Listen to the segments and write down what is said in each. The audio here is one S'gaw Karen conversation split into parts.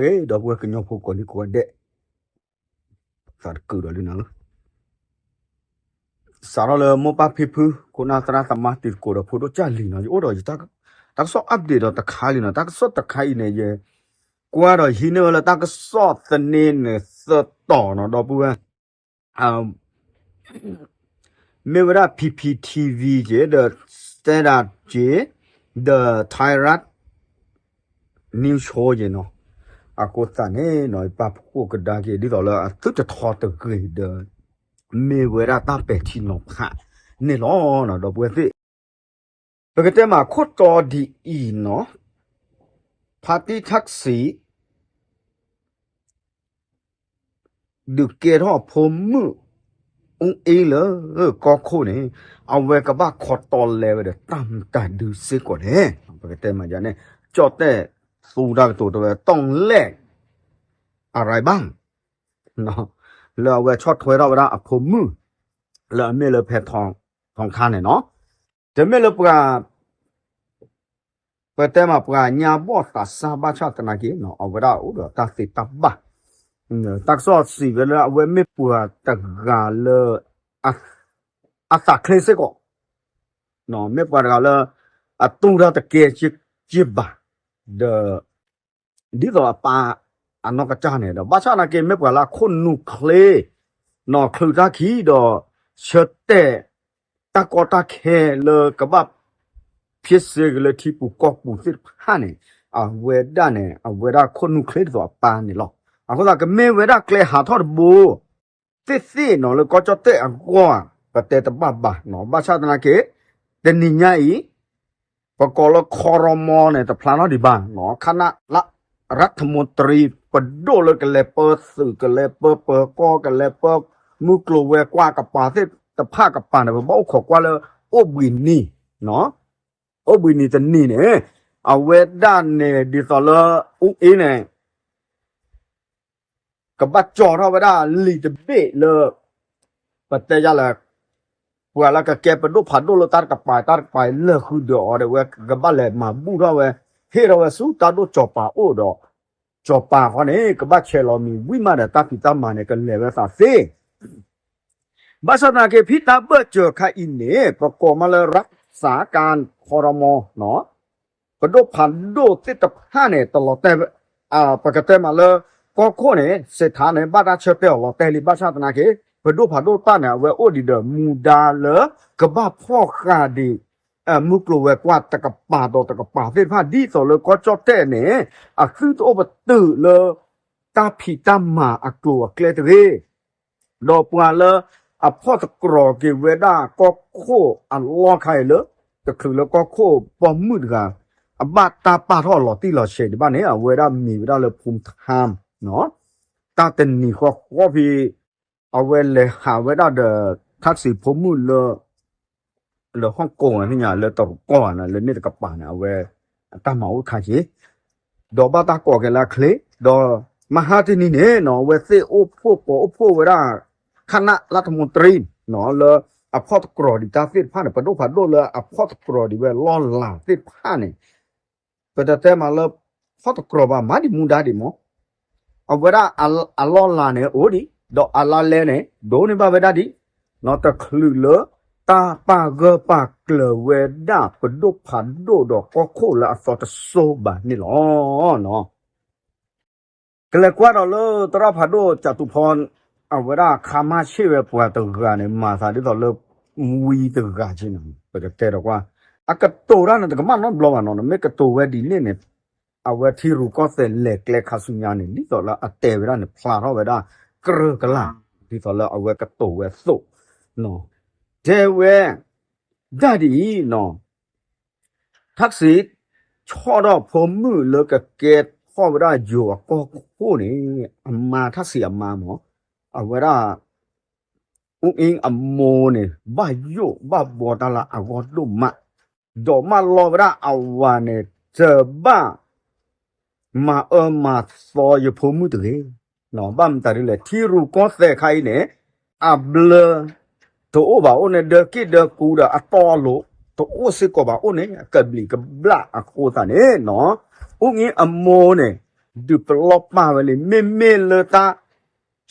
ဂ့ၤ ဒီပုၢ်ဝဲၢ်ကညီဖိကိးဒံကိးဂၤဒဲး, သးတကုာ်ဒီးလံနၤလီၤ. စးထီၣ်လၢမိၢ်ပၢ်ဖံဖု ခိၣ်နၢ်သရၣ်သမါတံၤသကိးဒီးဖိဒိၣ်ကၢ်လံၤနီၤ, ယအိၣ်ဒီးယတၢ်ကစီၣ် update ဒီးတခါလံနီၤ, တၢ်ကစီၣ်တခါအံၤန့ၣ် ယကွၢ်ဒီးဟံးန့ၢ်ဝဲလၢတၢ်ကစီၣ်သန့န့ၣ်သၢတီၤနီၤ ဒီပုၢ်ဝဲၢ် မ့ၢ်ဝဲဒၣ် P P T V က့ၤ ဒီး Standard က့ၤ ဒီး Thai Rat News Show က့ၤနီၤ, အဃိသတးန့ၣ်နီၤ ပာ်ဖှိၣ်ကဒါက့ၤ ဒ်သိးလၢအသုတထီတဂ့ၤဒီး မ့ၢ်ဝဲဒၣ်တၢ်ပဲာ်ထံနီၤဖးန့ၣ်လီၤနီၤ ဒီပုၢ်ဝဲၢ်သ့ၣ်, ပကတဲမးခိၣ်တီဒ်အံၤနီၤ, ဖါတံၢ်ထၣ်စံး ဒုးကဲထီၣ်အဖိမုၣ် အူအ့လၢကီၢ်ခိၣ်န့ၣ် အဝဲကဘၣ်ခီတီလဲဝဲဒီးတၢ်မတၤဒုစ့ၢ်ကီးန့ၣ် ပကတဲမးယၤန့ၣ် ကၠီၣ်တဲၣ်သူတၢ်ကတိၤတဲဝဲ ต้องแลกอะไรบ้าง လၢအဝဲဆီၣ်ထွဲထီၣ်ဝဲဒၣ်အဖိမုၣ် လၢအမ့ၢ်လၢဖဲထီခါန့ၣ်နီၤ, တမ့ၢ်လၢပှၤ ပတဲမးပှၤညါဘီၣ်သးစၢ်ဘၣ်ဆၣ်သနာ်က့ အဝဲဒၣ်အိၣ်ဒီးတၢ်သ့တၢ်ဘၣ်, တၢ်ကစီၣ်စံးဝဲလၢအဝဲမ့ၢ်ပှၤတဂၤလၢ အသးချ့စ့ၢ်ကီး, မ့ၢ်ပှၤတဂၤလၢ အတူၢ်တၢ်တကဲက့ဘၣ်, ဒီး ဒ်သိးအပၢ်အနီၢ်ကစၢ်န့ၣ်ဒီး ဘၣ်ဆၣ်သနာ်က့ မ့ၢ်ပှၤလၢအခိၣ်နူာ်ချ့ နီၤချုးတၢ်ခံဒီး ဆၢတဲာ်တၢ်ကီတၢ်ခဲလၢကဘၣ် ဖံးစ့က့ၤလၢထံပူၤကီၢ်ပူၤသ့ၣ်တဖၣ်န့ၣ် အဝဲဒၣ်န့ၣ် အဝဲဒၣ်ခိၣ်နူာ်ချ့ဒ်သိးအပၢ်န့ၣ်လီၤ. အဃိသတးကမ့ၢ်ဝဲဒၣ်ကျဲဟးထီၣ်တဘိ သ့ၣ်သ့ၣ်နီၤ လၢကီၢ်ကၠီၣ်တဲၣ်အဂီၢ် ပတဲတဘၣ်ဘၣ်နီၤ, ဘၣ်ဆၣ်သနာ်က့ တနံၤညါအံၤ ပကိးလၢ ခီရမီ န့ၣ် တဖျါထီၣ်ဒံးဘၣ်နီၤ, ခန ရၢထမူတရံ ပဒိၣ်လၢကလဲၤပၢသုး ကလဲၤပၢပၢၤကီၢ် ကလဲၤပၢမုၢ်ကျိၤဝဲၤကွာ်ကပၤသ့ၣ်တဖၣ်ကပၤန့ၣ် ပဘၣ်အိၣ်ခိးကွၢ်လၢ အိၣ်ဘှံးနံၤ အိၣ်ဘှံးနံၤတနံၤန့ၣ် အဝဲဒၣ်န့ၣ် ဒ်သိးလၢ အူအ့န့ၣ် ကဘၣ်ကၠီထီၣ်ဝဲဒၣ်လံာ်တဘ့ၣ်လၢ ပတဲယၤလၢ ပှၤလၢကကဲပဒိၣ်ဖးဒိၣ်လၢတၢ်တကပၤ တၢ်တကပၤလၢာ်ဃုာ်ဒီးအီၤဒီး ဝဲကဘၣ်လဲၤမၤဘူၣ်ထီၣ်ဝဲ ဟ့ၣ်ထီၣ်ဝဲဆူတၢ်ဒိၣ်စီၤပၤအိၣ်ဒီး စီၤပၤဃီန့ၣ် ကဘၣ်ဆဲးလီၤမံၤဝံၣ်မးဒီး တၢ်ဖံးတၢ်မၤန့ၣ် ကလဲၤဝဲသးသ့ ဘၣ်ဆၣ်သနာ်က့ ဖံတၢ်ဘၢၣ်စၢၤခါအံၤန့ၣ် ပကိးမးလၢ ရၢသးကါ ခီရမီ ပဒိၣ်ဖးဒိၣ်သ့ၣ်တဖၣ်န့ၣ် တလီၤတဲာ် ပကတဲမးလၢ ကီၢ်ခိၣ်န့ၣ် စ့းထါန့ၣ် ဘၣ်တၢ်ဆၢတဲာ်အီၤလီၤတဲာ်လံ ဘၣ်ဆၣ်သနာ်က့ ပဒိၣ်ဖးဒိၣ်တဖၣ်န့ၣ် အဝဲအိၣ်ဒံးဒီးမူဒါလၢ ကဘၣ်ဖီၣ်ဃာ်ဒံး မုၢ်ကျိၤဝဲၤကွာ်တကပၤဒီးတကပၤသ့ၣ်တဖၣ် ဒ်သိးလၢကီၢ်ကၠီၣ်တဲၣ်န့ၣ် အသုတအိၣ်ပတုာ်လၢ တၢ်ဖံးတၢ်မၤအကျိၤအကျဲတဂ့ၤ ဒီးပှၤလၢအဖီၣ်သတြီၤက့ၤဝဲဒၣ်ကီၢ်ခိၣ်အလီၢ်ခါအံၤလၢ တချုးလၢကီၢ်ခိၣ်ပိာ်မုၣ်တဂၤ အဘၣ်တၢ်ပာ်ထီၣ်အလီၤတံၢ်လီၤဆဲးဒံးဘၣ်န့ၣ် အဝဲဒၣ်မံၤဝဲဒၣ်လၢ ဖူထါ တၢ်တနံၤဃီဃီဖဲ အဝဲလဲၤဟးဝဲဒၣ်ဒီး ထၣ်စံးဖိမုၣ်လၢ လၢဟီၣ်ကိၣ်သ့ၣ်ညါ လၢတကပၤန့ၣ် လၢန့ၣ်တကပၤန့ၣ် အဝဲအတၢ်မၤအိၣ်တခါက့ၤ ဒီးဘၣ်တၢ်ကိးက့ၤလၢအချ့ ဒီးမဟါတနံၤန့ၣ်နီၤ အဝဲသ့ၣ်အိၣ်ဖှိၣ်ကိးအိၣ်ဖှိၣ်ဝဲဒၣ် ခန လၢထမူတရံ လၢအဖီၣ်သတြီၤဒံးတၢ်သ့ၣ်တဖၣ်န့ၣ် ပဒိၣ်ဖးဒိၣ်လၢအဖီၣ်သတြီၤဒံးဝဲလီၢ်လၤသ့ၣ်တဖၣ်န့ၣ် ပတတဲမးလၢ ဖီၣ်သတြီၤဘၣ်မၤဒံးမူဒါဒံးမး အဝဲဒၣ်အလီၢ်လၤန့ၣ်အိၣ်ဒံး ဒီးအလါလဲန့ၣ် ဒိးန့ၢ်ဘၣ်ဝဲဒၣ်ဒံး နီၤတချုးလၢ တၢ်ပာ်ဂၢၢ်ပာ်ကျၢၤဝဲဒၣ်ပဒိၣ်ဖးဒိၣ်ဒီးကီၢ်ခိၣ်လၢအသီတစိၤဘၣ်န့ၣ်လီၤ. ကလဲၤကွၢ်ဒီးလၢသရၣ်ဖးဒိၣ်ကၠးတူဖီ အဝဲဒၣ်ခါမၢ်ဆ့ၣ်ဝဲပှၤတဂၤန့ၣ် မၤသးဒ်သိးလၢ ဝံတဂၤက့န့ၣ် ပကတဲဒီးကွၢ် အကတိၤတၢ်န့ၣ် တကမၣ်နီတဘျီဘၣ်နီၤ နမ့ၢ်ကတိၤဝဲဒ်န့ၣ်န့ၣ် အဝဲထံရူၢ်ကီၢ်သဲးလဲၤကျဲခါဆူညါန့ၣ် ဒ်သိးလၢအတဲဝဲဒၣ်န့ၣ် ဖျါထီၣ်ဝဲဒၣ် ကြၢးကလာ် ဒ်သိးလၢအဝဲကတိၤဝဲအသိး တဲဝဲ ဒၣ်ဒ်အံၤနီၤ ထၣ်စံး ဆီၣ်ထီၣ်ဖိမုၣ်လၢကကဲထီၣ်ဝဲဒၣ်ယိၤအကီၢ်ခိၣ်န့ၣ် အမါထၣ်စံးအမါမး အဝဲဒၣ် အူအ့အမိၢ်န့ၣ် ဘၣ်ယိၣ်ဘၣ်ဘှီတၢ်လၢအဂီၢ်ဒိၣ်မး ဒီးမၢလီၤဝဲဒၣ်အဝၤန့ၣ် တဘၣ် မၤအၢမၤသီယဖိမုၣ်တဂ့ၤ. ဘၣ်မတၤဒ်လဲၣ် ထံရူၢ်ကီၢ်သဲးခါအံၤန့ၣ် အဘျၢ တအိၣ်ဘၣ်အိၣ်န့ၣ် ဒၢက့ၣ်ဒၢကူဒီးအတီအလိၤ တအိၣ်စ့ၢ်ကီးဘၣ်အိၣ်န့ၣ် အကဘျံးကဘျၣ်အဃိသတးန့ၣ်နီၤ အူအ့အမိၢ်န့ၣ် ဒုးပလီၢ်ပာ်ဝဲလံ. မ့မ့ၢ်လၢတၢ်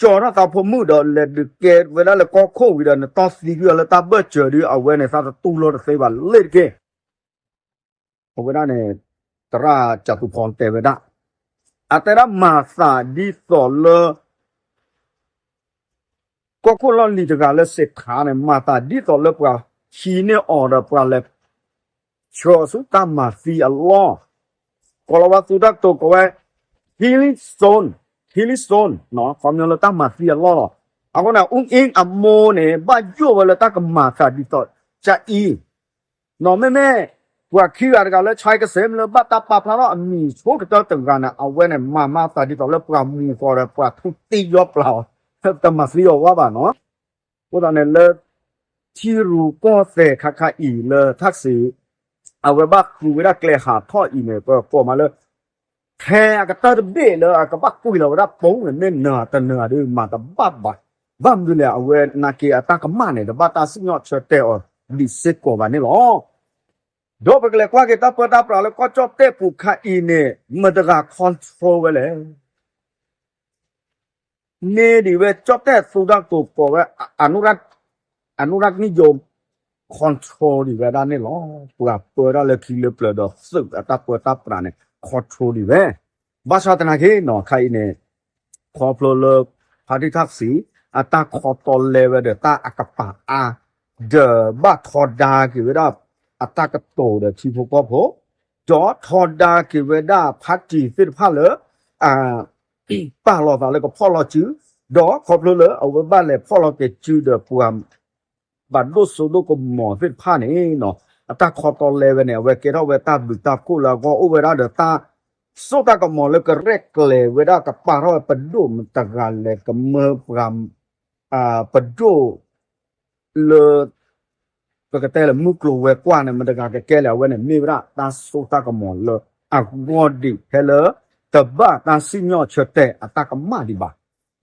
ကၠီထီၣ်သးဖိမုၣ်ဒီး လဲၤဒုးကဲဝဲဒၣ်လၢကီၢ်ခိၣ်ဝံၤဒီး နတီၢ်သံကွံာ်အီၤလၢတၢ်ဘၢၣ်စၢၤဒုး အဝဲန့ၣ် သးတတူၢ်လိာ်တသ့ဘၣ်လ့ၤတက့ၢ်. အဝဲဒၣ်န့ၣ် သရၣ်ကၠးသူဖီတဲဝဲဒၣ်, အတဲဒၣ်မၤသးဒ်သိးလၢ ကီၢ်ခိၣ်လီၢ်လံၤတဂၤလၢစ့းခါန့ၣ် မၤသးဒ်သိးလၢပှၤဟံးန့ၢ်အီၤဒီးပှၤလဲၤ ဆှၢအီၤဆူတၢ်မၤသံအလီၢ်, ကိးလီၤဝဲသူတၢ်ကတိၤကိးဝဲ healing stone, healing stone ခီပညီလၢတၢ်မၤသံအလီၢ်လီၤ. အဃိန့ၣ် အူအ့ၣ်အမိၢ်န့ၣ် ဘၣ်ယိၣ်ဝဲလၢတၢ်ကမၤသးဒ်သိးကအံၤ နီၢ်မ့မ့ၢ် ပှၤခံဂၤတဂၤလၢ ဆဲကစ့း လၢဘၣ်တၢ်ပာ်ဖျါထီၣ်အမံၤဆိကတၢၢ်တဂၤန့ၣ် အဝဲန့ၣ် မၤမၤသးဒ်သိးလၢပှၤမူၤဃီဒီးပှၤထူတ့ယီပျၢ်အီၤ, တမၤသံအီၤဝဲဘၣ်နီၤ. အဃိသတးန့ၣ်လၢ ထံရူၢ်ကီၢ်သဲးခါခါအံၤလၢထၣ်စံး အဝဲဘၣ်ဃုဝဲဒၣ်ကျဲဟးထီၣ်အံၤန့ၣ် ပကိးမးလၢ ထဲအကတၢၢ်တဘ့ၣ်လၢအကဘၣ်ကွံာ်လီၤဝဲဒၣ်ပိာ်န့ၣ် မ့ၢ်နၢၤတနၢၤဒုးမၤတဘၣ်ဘၣ်. ဘၣ်မနုၤလဲၣ် အဝဲနာ်က့အတၢ်ကမၣ်န့ၣ် တဘၣ်တၢ်စံၣ်ညီၣ်ဆၢတဲာ်အီၤဒံးစ့ၢ်ကီးဘၣ်န့ၣ်လီၤ. ဒီးပကလဲၤကွၢ်က့ၤတၢ်ပၢတၢ်ပြးလၢကီၢ်ကၠီၣ်တဲၣ်ပူၤခါအံၤန့ၣ် မတၤတဂၤ control ဝဲလဲၣ်. မ့ၢ်ဒ်ဝဲကၠီၣ်တဲၣ်သူတၢ်ကတိၤကိးဝဲ အနုရၢၣ်နံယိၤ control ဒံးဝဲဒၣ်န့ၣ်လီၤ. ပှၤပၢတၢ်လၢခံလၢပျၢၤဒီးသုးအတၢ်ပၢတၢ်ပြးန့ၣ် control ဒံးဝဲ. ဘၣ်ဆၣ်သနာ်က့နီၤ ခါအံၤန့ၣ် ခီဖျိလၢ ဖါတံၢ်ထၣ်စံး အတၢ်ခီတီလဲဝဲဒီးတၢ်အကပၤအါ ဒီးဘၣ်ထီဒါက့ၤဝဲဒၣ် အတၢ်ကတိၤဒီးထံဖိကီၢ်ဖိ ဒီးထီဒါက့ၤဝဲဒၣ်ဖါတံၢ်သ့ၣ်တဖၣ်လၢ ပာ်လီၤသးလၢကဖီၣ်လီၤစု, ဒီးခီဖျိလၢအဝဲဘၣ်လဲၤဖီၣ်လီၤက့ၤစုဒီးပှၤ ဘၣ်ဒိၣ်စိဒိၣ်ကမီၤသ့ၣ်တဖၣ်န့ၣ် အတၢ်ခီတီလဲဝဲန့ၣ် အဝဲကဲထီၣ်ဝဲတၢ်ဘျုးတၢ်ဖှိၣ်လၢအဂီၢ်အိၣ်ဝဲဒၣ်ဒီးတၢ် စိတၢ်ကမီၤလၢကရဲၣ်ကျဲၤဝဲဒၣ်ကပာ်ထီၣ်ဝဲပဒိၣ်မတၤတဂၤလဲၣ်ကမၢပှၤ ပဒိၣ် လၢ ပကတဲလၢမုၢ်ကျိၤဝဲၤကွာ်န့ၣ် မတၤတဂၤကကဲလဲၣ် အဝဲန့ၣ်မ့ၢ်ဝဲဒၣ်တၢ်စိတၢ်ကမီၤလၢအဂီၢ်ဒံးဖဲလၢ တဘၣ်တၢ်စံၣ်ညီၣ်ဆၢတဲာ်အတၢ်ကမၣ်ဒံးဘၣ်.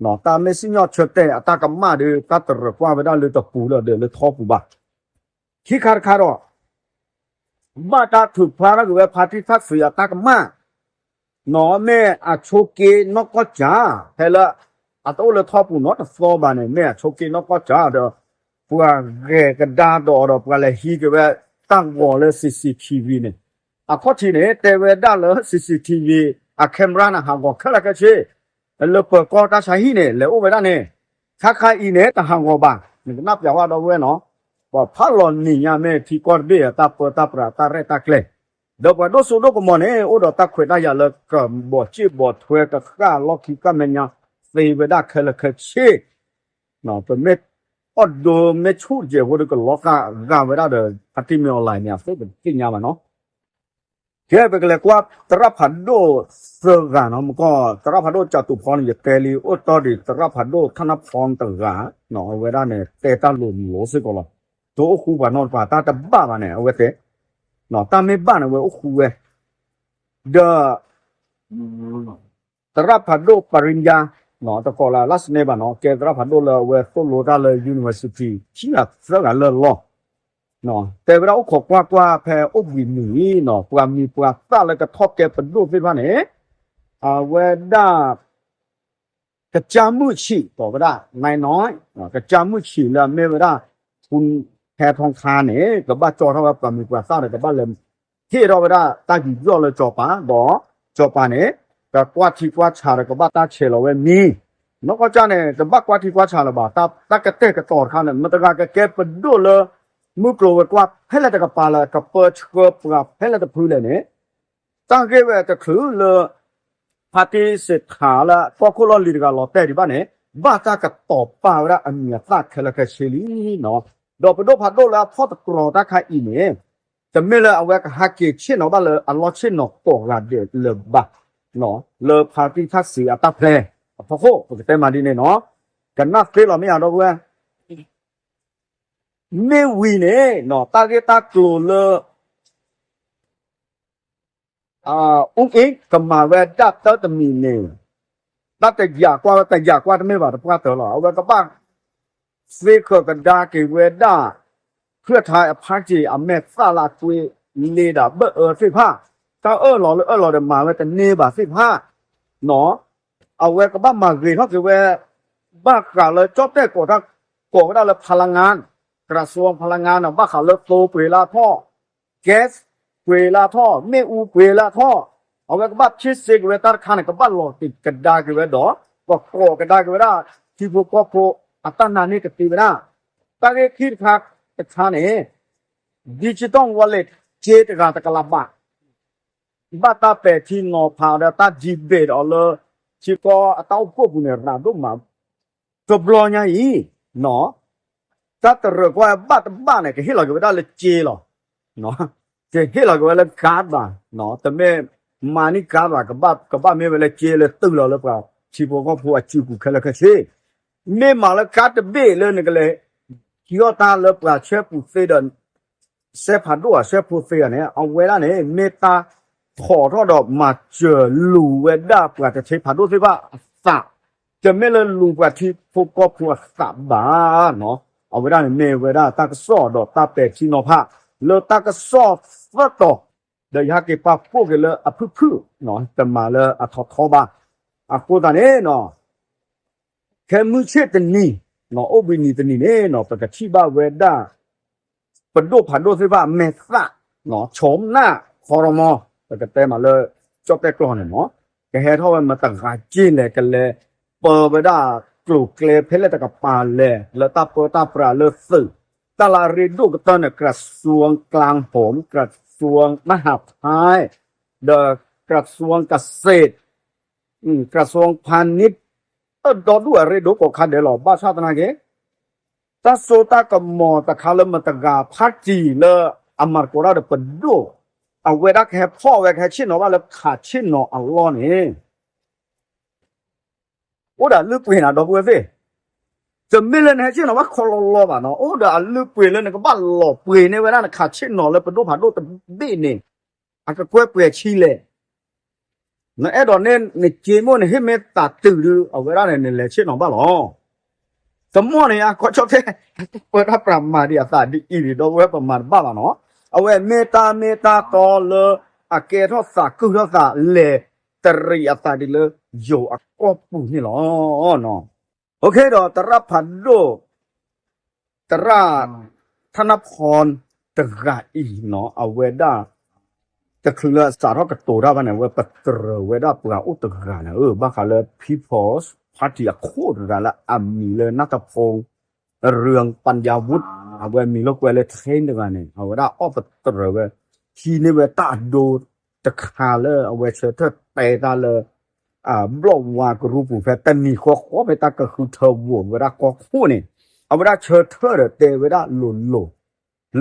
တၢ်မ့ၢ်စံၣ်ညီၣ်ဆၢတဲာ်အတၢ်ကမၣ်ဒီး တၢ်တရၢၢ်ကွၢ်ဝဲဒၣ်လၢတပူၤလီၤဒီးလၢထီပူၤဘၣ်. ခံခါတခါဒီး ဘၣ်တၢ်ထုးဖျါထီၣ်က့ၤဝဲဖါတံၢ်ထၣ်စံးအတၢ်ကမၣ် နီၢ်မ့ၢ်အဆိးက့နီၢ်ကီၢ်စၢ် ဖဲလၢ အတအိၣ်လၢထီပူၤနီတသီဘၣ်န့ၣ် မ့ၢ်အဆိးက့နီၢ်ကီၢ်စၢ်ဒီး ပှၤဂဲၤကဒါဒီးအီၤဒီး ပှၤလဲၤဟံးက့ၤဝဲတၢ်ဂီၤလၢ CCTV န့ၣ် အခီၣ်ထံးန့ၣ် တဲဝဲဒၣ်လၢ CCTV အ camera န့ၣ် ဟးဂီၤခဲလၢာ်ခဲဆ့ လၢပၢၤကီၢ်တၢ်ဆါဟံၣ်န့ၣ် လဲၤအိၣ်ဝဲဒၣ်န့ၣ် ခါခါအံၤန့ၣ် တဟးဂီၤဘၣ် နကနၣ်ပျးဝဲဒီပုၢ်ဝဲၢ်နီၤ ပှၤဖးလီၤနံၤညါမ့ၢ်ထံကီၢ်တဘ့ၣ်အတၢ်ပၢတၢ်ပြးတၢ်ရဲၣ်တၢ်ကျဲၤ ဒီးပှၤဒိၣ်စိဒိၣ်ကမီၤန့ၣ် အိၣ်ဒီးတၢ်ခွဲးတၢ်ယာ်လၢကဘီးစ့ၣ်ဘီးထွဲကဃၣ်လီၢ်ခံကၣ်မဲာ်ညါ သ့ဝဲဒၣ်ခဲလၢာ်ခဲဆ့ ပမ့ၢ်အီၣ်ဒိမ့ၢ်ဆူၣ်တကဲးဖိဒီးကလီၤဃာ်ဂာ်ဝဲဒၣ်ဒီး ဖါတံၢ်မ့ၢ် online န့ၣ် အသိးပတသ့ၣ်ညါဘၣ်နီၤ ကဲ ပကလဲၤကွၢ်သရၣ်ဖးဒိၣ်သၢဂၤနီၤ မ့ၢ်ကီၢ်သရၣ်ဖးဒိၣ်ကၠးတူးဖီန့ၣ် ယတဲလံ အိၣ်တီၢ်ဒံးသရၣ်ဖးဒိၣ်ထၣ်နၢ်ဖီတဂၤ အဝဲဒၣ်န့ၣ် တဲတၢ်လိၤလိၤစ့ၢ်ကီးလီၤ. တအိၣ်ဃူပှၤနီတပၤ တၢ်တဘၣ်ဘၣ်န့ၣ် အဝဲတဲ တၢ်မ့ၢ်ဘၣ်န့ၣ် အဝဲအိၣ်ဃူဝဲ ဒီး သရၣ်ဖးဒိၣ်ပရံယါ တကိးလၢ last name ဘၣ်နီၤ ကဲသရၣ်ဖးဒိၣ်လၢအဝဲသိၣ်လိတၢ်လၢ university ခံဂၤသၢဂၤလၢလီၢ် တဲဝဲဒၣ်အိၣ်ခိးကွၢ်ကွၢ်ဖဲအိၣ်ဘှံးနံၤအံၤနီၤ ပှၤမံၤပှၤသၣ်လၢကထီၣ်ကဲပဒိၣ်သ့ၣ်တဖၣ်န့ၣ် အဝဲဒၣ် ကစၢ်မုၣ်ဆံး ကိးဝဲဒၣ် နနီၢ် ကစၢ်မုၣ်ဆံးလၢအမ့ၢ်ဝဲဒၣ် ဖူဟဲထီခါန့ၣ် ကဘၣ်ကၠီထီၣ်ဝဲပှၤမံၤပှၤသၣ်ဒီး ကဘၣ်လဲၤဟ့ၣ်ထီၣ်ဝဲဒၣ်တၢ်ယူးယီၣ်လၢစီၤပၤ ဒီးစီၤပၤန့ၣ် ကကွၢ်ထံကွၢ်ဆးဒီး ကဘၣ်တၢ်ဆဲးလီၤဝဲမံၤ နီၢ်ကီၢ်ကၠၢ်န့ၣ် တဘၣ်ကွၢ်ထံကွၢ်ဆးလၢၤဘၣ် တၢ်ကတဲာ်ကတီၤတခါန့ၣ် မတၤတဂၤကကဲပဒိၣ်လၢ မုၢ်ကျိၤဝဲၤကွာ်ဖဲလဲၣ်တကပၤလၢ ကပၢဆှၢပှၤဖဲလဲၣ်တဖုလဲၣ်န့ၣ် တၢ်ဂ့ၢ်ဝဲတချုးလၢ ဖါတံၢ်စ့းထးလၢကီၢ်ခိၣ်လီၢ်လံၤတဂၤလီၤတဲာ်ဒံးဘၣ်န့ၣ် ဘၣ်တၢ်ကတီၤပာ်ဝဲဒၣ်အမံၤအသၣ်ခဲလၢာ်ခဲဆ့လံနီၤ ဒီးပဒိၣ်ဖးဒိၣ်လၢအဖီၣ်တကြီၤတၢ်ခါအံၤန့ၣ် တမ့ၢ်လၢအဝဲကဟးက့ၤဆ့ၣ်နီၤဘၣ်လၢအလီၢ်ဆ့ၣ်နီၤကိးဂၤဒဲးလၢၤဘၣ် လၢဖါတံၢ်ထၣ်စံးအတၢ်ဖျဲအဖီခိၣ် ပကတဲမးဒ်န့ၣ်နီၤ ကနၣ်သ့လီၤမ့ၢ်ဧါဒီပုၢ်ဝဲၢ် မ့ၢ်ဝံၤန့ၣ် တၢ်ဂ့ၢ်တၢ်ကျိၤလၢ အူအ့ၣ်ကမၤဝဲဒၣ်တၢ်တမံၤန့ၣ် တၢ်တယာ်ကွၢ်ဝဲတယာ်ကွၢ်တမ့ၢ်ဘၣ်တပှၢ်တၢၢ်လီၤ. အဝဲကဘၣ် သ့ဃၢၤကဒါက့ၤဝဲဒၣ် ဖုၣ်ထါအဖါတံၢ်အမဲာ်သၣ်လၢအကွံလ့ဒၣ်ဘၢၣ်အၢသ့ၣ်တဖၣ် တၢ်အၢၣ်လီၤလၢအၢၣ်လီၤဒီးမၤဝဲတန့ၢ်ဘၣ်သ့ၣ်တဖၣ် အဝဲကဘၣ်မၤဂ့ၤထီၣ်က့ၤဝဲ ဘၣ်ဃးလၢကၠီၣ်တဲၣ်ကိးတၢ် ကိးဝဲဒၣ်လၢ พลังงาน กระทรวงพลังงาน န့ၣ် ဘၣ်ဃးလၢသိပှ့ၤလၢအထီၣ် gas ပှ့ၤလၢအထီၣ် မ့ၣ်အူပှ့ၤလၢအထီၣ် အဝဲကဘၣ် ဖြည့်ဆည်း က့ၤဝဲတၢ်တခါန့ၣ် ကဘၣ်လီၤတံၢ်ကဒါက့ၤဝဲဒီး ကကိးကဒါက့ၤဝဲဒၣ် ထံဖိကီၢ်ဖိ အတၢ်နာ်န့ၢ်ကသ့ဝဲဒၣ် တၢ်ဂ့ၢ်ခံတခါတခါန့ၣ် digital wallet က့တဂၤတကလးဘး ဘၣ်တၢ်ပဲာ်ထံနီၤဖးဒီးတၢ် debate အီၤလၢ ထံကီၢ်အတၢ်အိၣ်ဖှိၣ်ပူၤန့ၣ် ရၤဒိၣ်မး တဘျီညါအံၤ တၢ်တရၢၣ်ကွၢ်ဘၣ်တဘၣ်န့ၣ် ကဟ့ၣ်လီၤက့ၤဝဲဒၣ်လၢက့လီၤ. ကဟ့ၣ်လီၤက့ၤဝဲလၢ ကးဘၣ် တမ့ၢ် money ကးဘၣ် ကဘၣ်မ့ၢ်ဝဲလၢက့လၢတုၤလီၤလၢပှၤထံဖိကီၢ်ဖိအစုပူၤခဲလၢာ်ခဲဆ့ မ့ၢ်မးလၢကးတဘ့ၣ်လၢနကလဲၤ ဟံးအီၣ်တၢ်လၢပှၤဆဲပူၤသ့ဒီး စဲဖးဒိၣ်ဧါ စဲဖိသ့ဧါန့ၣ် အဝဲဒၣ်န့ၣ် မ့ၢ်တၢ်ထိးထီၣ်ဒီးမၤစၢၤလူၤဝဲဒၣ်ပှၤတထ့ဖးဒိၣ်သ့ၣ်တဖၣ်အသး, တမ့ၢ်လၢလူၤပှၤထံဖိကီၢ်ဖိအသးဘၣ်နီၤ. အဝဲဒၣ်န့ၣ်မ့ၢ်ဝဲဒၣ်တၢ်ကစီၣ်ဒီးတၢ်ပဲာ်ထံနီၤဖး လၢတၢ်ကစီၣ်သၢတီၤ, ဒီးယဟဲက့ၤပာ်ဖှိၣ်က့ၤလၢအဖုၣ်ဖုၣ်, တမၤလၢအထီထီဘၣ်. အဃိသတးန့ၣ်နီၤ ခဲမုၢ်ဆ့ၣ်တနံၤ, အိၣ်ဘှံးနံၤတနံၤန့ၣ်နီၤ ပကထံၣ်ဘၣ်ဝဲဒၣ် ပဒိၣ်ဖးဒိၣ်သ့ၣ်တဖၣ်အမဲာ်သၣ်, ဆိကမိၣ် ခီရမီ, ပကတဲမးလၢ ကၠီၣ်တဲၣ်ကျိာ်န့ၣ်နီၤ, ကဟဲထီၣ်ဝဲမတၤဂၤက့လဲၣ် ကလဲၤပၢဝဲဒၣ်ကျိၤကျဲဖဲလဲၣ်တကပၤလဲၣ် လၢတၢ်ပၢတၢ်ပြးလၢသုး, တၢ်လၢအရ့ဒိၣ်ကတၢၢ်န့ၣ် กระทรวงกลาโหม กระทรวงมหาดไทย ဒီး กระทรวงเกษตร กระทรวงพาณิชย์ အၢ ဒီဒူၣ်အရ့ဒိၣ်ကိးခါဒဲးလီၤ. ဘၣ်ဆၣ်သနာ်က့ တၢ်စိတၢ်ကမီၤတခါလၢမတၤဂၤ ဖါတံၢ်လၢအမၤသကိးတၢ်ဒီးပဒိၣ်, အဝဲဒၣ်ကဟဲဖီၣ်ဝဲ ကဟဲဆ့ၣ်နီၤဘၣ်လၢခးဆ့ၣ်နီၤအလီၢ်န့ၣ် အိၣ်ဒီးအလုၢ်အပှ့ၤနၤ ဒီပုၢ်ဝဲၢ်သ့ၣ်, တမ့ၢ်လၢနဟဲဆ့ၣ်နီၤဘၣ်ခီလီလီဘၣ်နီၤ, အိၣ်ဒီးအလုၢ်အပှ့ၤလၢနကဘၣ်လီၤပှ့ၤန့ၢ်ဝဲဒၣ် နခးဆ့ၣ်နီၤလၢပဒိၣ်ဖးဒိၣ်တဘ့ၣ်န့ၣ် အကကွဲၢ်ပှဲၤဆံလဲၣ်. နအဲၣ်ဒိးန့ၢ်နက့မိၢ်နဟ့ၣ်မ့ၢ်သးတုၤဒုး အဝဲဒၣ်န့ၣ် နလဲၤဆ့ၣ်နီၤဘၣ်လီၤ. တမီၢ်န့ၣ် အကီၢ်ကၠီၣ်တဲၣ် ပၢတၢ်ပြးမၤဒံးအသးဒ်အံၤန့ၣ် ဒီပုၢ်ဝဲၢ် ပမၤတဘၣ်ဘၣ်နီၤ. အဝဲမ့ၢ်တၢ်မ့ၢ်တၢ်တီလၢ အကဲထီၣ်သးကုၢ်ထီၣ်သး လဲၤတရံးအသးဒ်လၢ ယိၤအကီၢ်ပူၤန့ၣ်လီၤ. အိၣ်ခ့ဒီး သရၣ်ဖးဒိၣ် သရၣ် ထနဖီ တဂၤအံၤနီၤ အဝဲဒၣ် တချုးလၢအစးထီၣ်ကတိၤတၢ်ဘၣ်န့ၣ် အဝဲပတြၢၤဝဲဒၣ်ပှၤအိၣ်တဂၤန့ၣ် အၢ ဘၣ်ဃးလၢ People's Party အခိၣ်တဂၤလၢအမံၤလၢ နၢ်တဖိ ရၢၣ်ပၣ်ယၤဝူး, အဝဲမံၤလၢကွဲးလၢ ထဲတဂၤန့ၣ် အဝဲဒၣ်အီၣ်ပတြၢၤဝဲ ဟံးန့ၢ်ဝဲတၢ်အဒိတခါလၢအဝဲဆၢထၢၣ်တဲတၢ်လၢ ဘျီၣ်ဝါကရူၢ်ပူၤဖဲတနံၤဃီဃီဖဲတၢ်ကဃုထၢဝီၤဝဲဒၣ်ကီၢ်ခိၣ်န့ၣ် အဝဲဒၣ်ဆၢထၢၣ်ဒီးတဲဝဲဒၣ်လိၤလိၤ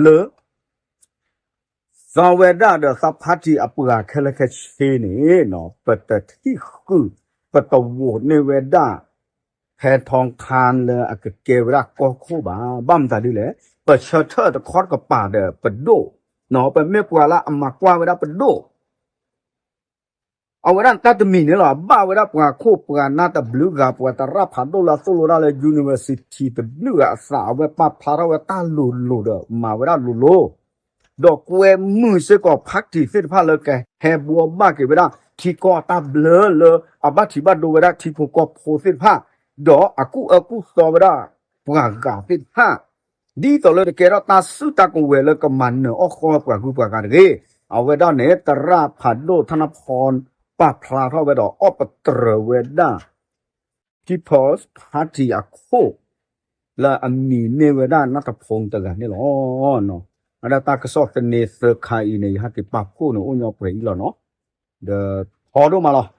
လၢ သးဝဲဒၣ်ဒီးသး party အပှၤခဲလၢာ်ခဲဆ့န့ၣ် ပတထံၣ်ဃုာ် ပတဝီၤန့ၢ်ဝဲဒၣ် ဖဲထီခါ လၢအကကဲဝဲဒၣ်ကီၢ်ခိၣ်ဘၣ်. ဘၣ်မတၤဒ်လဲၣ်, ပဆၢထၢၣ်တခီတကပၤဒီးပဒိၣ်, ပမ့ၢ်ပှၤလၢအမၤကွၢ်ဝဲဒၣ်ပဒိၣ် အဝဲဒၣ်တၢ်တမံၤန့ၣ်လီၤ. အဘၣ်ဝဲဒၣ်ပှၤခိၣ်ပှၤနၢ်တဘျုးဂၤ ပှၤသရၣ်ဖးဒိၣ်လၢအသိၣ်လိတၢ်လၢ university တဘျုးဂၤအသး အဝဲပာ်ဖျါထီၣ်ဝဲတၢ်လိၤလိၤဒီး မၤဝဲဒၣ်လိၤလိၤ, ဒီးကွဲမုာ်စ့ၢ်ကီး party သ့ၣ်တဖၣ်လၢကဟဲဘှီဘၣ်က့ၤဝဲဒၣ် ထံကီၢ်အတၢ်ဘျၢလၢအဘၣ်ထံးဘၣ်ဒိဝဲဒၣ်ထံဖိကီၢ်ဖိသ့ၣ်တဖၣ်, ဒီးအကူၣ်အၢကူၣ်သီဝဲဒၣ်ပှၤဂၤသ့ၣ်တဖၣ် ဒ်သိးလၢတကဲထီၣ်တၢ်စုတၢ်ကဝဲၤလၢကမၤနၢၤအီၣ်ဃီပှၤဂုၤပှၤဂၤတဂ့ၤ. အဝဲဒၣ်န့ၣ် သရၣ်ဖးဒိၣ် ထနဖီ ပာ်ဖျါထီၣ်ဝဲဒီးအီၣ်ပတြၢၤဝဲဒၣ် People's Party အခိၣ် လၢအမံၤမ့ၢ်ဝဲဒၣ် နၢ်တဖိ တဂၤန့ၣ်လီၤ. အဝဲဒၣ်တၢ်ကစီၣ်သန့သၢခါအံၤန့ၣ် ယဟဲက့ၤပာ်ဖှိၣ်န့ၣ် အိၣ်ညီပှဲၤအံၤလီၤနီၤ. ဒီးထီဒိၣ်မးလီၤ.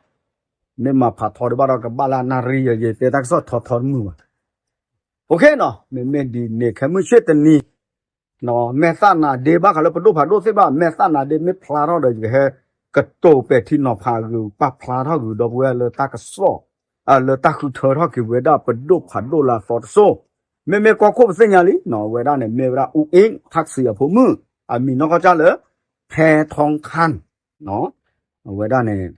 မ့ၢ်မၤဖးထီဒံးဘၣ်ဒီးကဘၣ်လၢနၣ်ရံၣ်ယဲ ယတဲတၢ်ကစီၣ်ထီထီတမုာ်ဘၣ်. အိၣ်ခ့နီၤ, မ့မ့ၢ်ဒ်န့ၣ် ခဲမုၢ်ဆ့ၣ်တနံၤ မဲာ်သၣ်နၤဒ့ ဘၣ်ဃးလၢပဒိၣ်ဖးဒိၣ်သ့ၣ်တဖၣ် မဲာ်သၣ်နၤဒ့ မ့ၢ်ဖျါထီၣ်ဒီး ယကဟဲကတိၤပဲာ်ထံနီၤဖးဂုာ် ပာ်ဖျါထီၣ်ဂုာ်ဒီပုၢ်ဝဲၢ်လၢတၢ်ကစီၣ် လၢတၢ်ဃုထၢထီၣ်က့ၤဝဲဒၣ်ပဒိၣ်ဖးဒိၣ်လၢအသီတစိၢ်. မ့မ့ၢ်ကီၢ်ခိၣ်ပသ့ၣ်ညါလံနီၤ, အဝဲဒၣ်န့ၣ် မ့ၢ်ဝဲဒၣ် အူအ့ၣ် ထၣ်စံးအဖိမုၣ် အမံၤနီၢ်ကီၢ်ကၢ်လၢ ဖဲထီခါ အဝဲဒၣ်န့ၣ်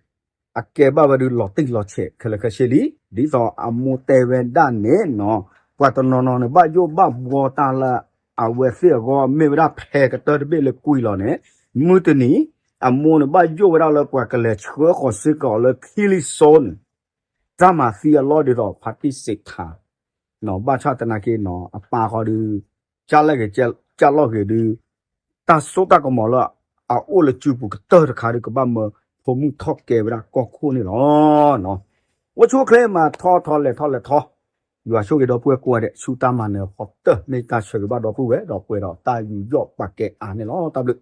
အကဲဘၣ်ဝဲဒၣ်လီၤတံၢ်လီၤဆဲးခဲလၢာ်ခဲဆ့လံ. ဒ်သိးအမိၢ်တဲဝဲဒၣ်န့ၣ်နီၤ, ပှၤတနီၤနီၤန့ၣ် ဘၣ်ယိၣ်ဘၣ်ဘှီတၢ်လၢအဝဲသ့ၣ်အဂီၢ် မ့ၢ်ဝဲဒၣ်ဖဲကတၢၢ်တဘ့ၣ်လၢကွံာ်လီၤန့ၣ် မုၢ်တနံၤ အမိၢ်န့ၣ် ဘၣ်ယိၣ်ဝဲဒၣ်လၢပှၤကလဲၤဆှၢဃီၤစ့ၢ်ကီးအီၤလၢ Kill Zone န့ၣ် တၢ်မၤသံအလီၢ်ဒ်သိး ဖါတံၢ်စံးထါ ဘၣ်ဆၣ်သနာ်က့နီၤ အပၢ်ဃီဒီး ကၢ်လီၢ်ဂ့ၤ ကၢ်လီၢ်ဂ့ၤဒီး တၢ်စိတၢ်ကမီၤလၢအအိၣ်လၢစုပူၤကတၢၢ်တခါဒီး ကဘၣ်မၢဖိမုၣ်ထီၣ်ကဲဝဲဒၣ်ကီၢ်ခိၣ်န့ၣ်လီၤ. အိၣ်ဆူၣ်အိၣ်ချ့မၤထီၣ်ထီလဲၤထီၣ်လဲၤထီ, ယွၤဆိၣ်ဂ့ၤဒီပုၢ်ဝဲၢ်ကိးဂၤဒဲး ဆူတၢ်မၤနၢၤဃီတၢၢ် မ့ၢ်တၢ်ဆၢဂ့ၤဘၣ်ဒီပုၢ်ဝဲၢ် ဒီးပှဲၤဒီးတၢ်ယူးယီၣ်ပာ်ကဲအါန့ၣ်လီၤ. တၢ်ဘျုး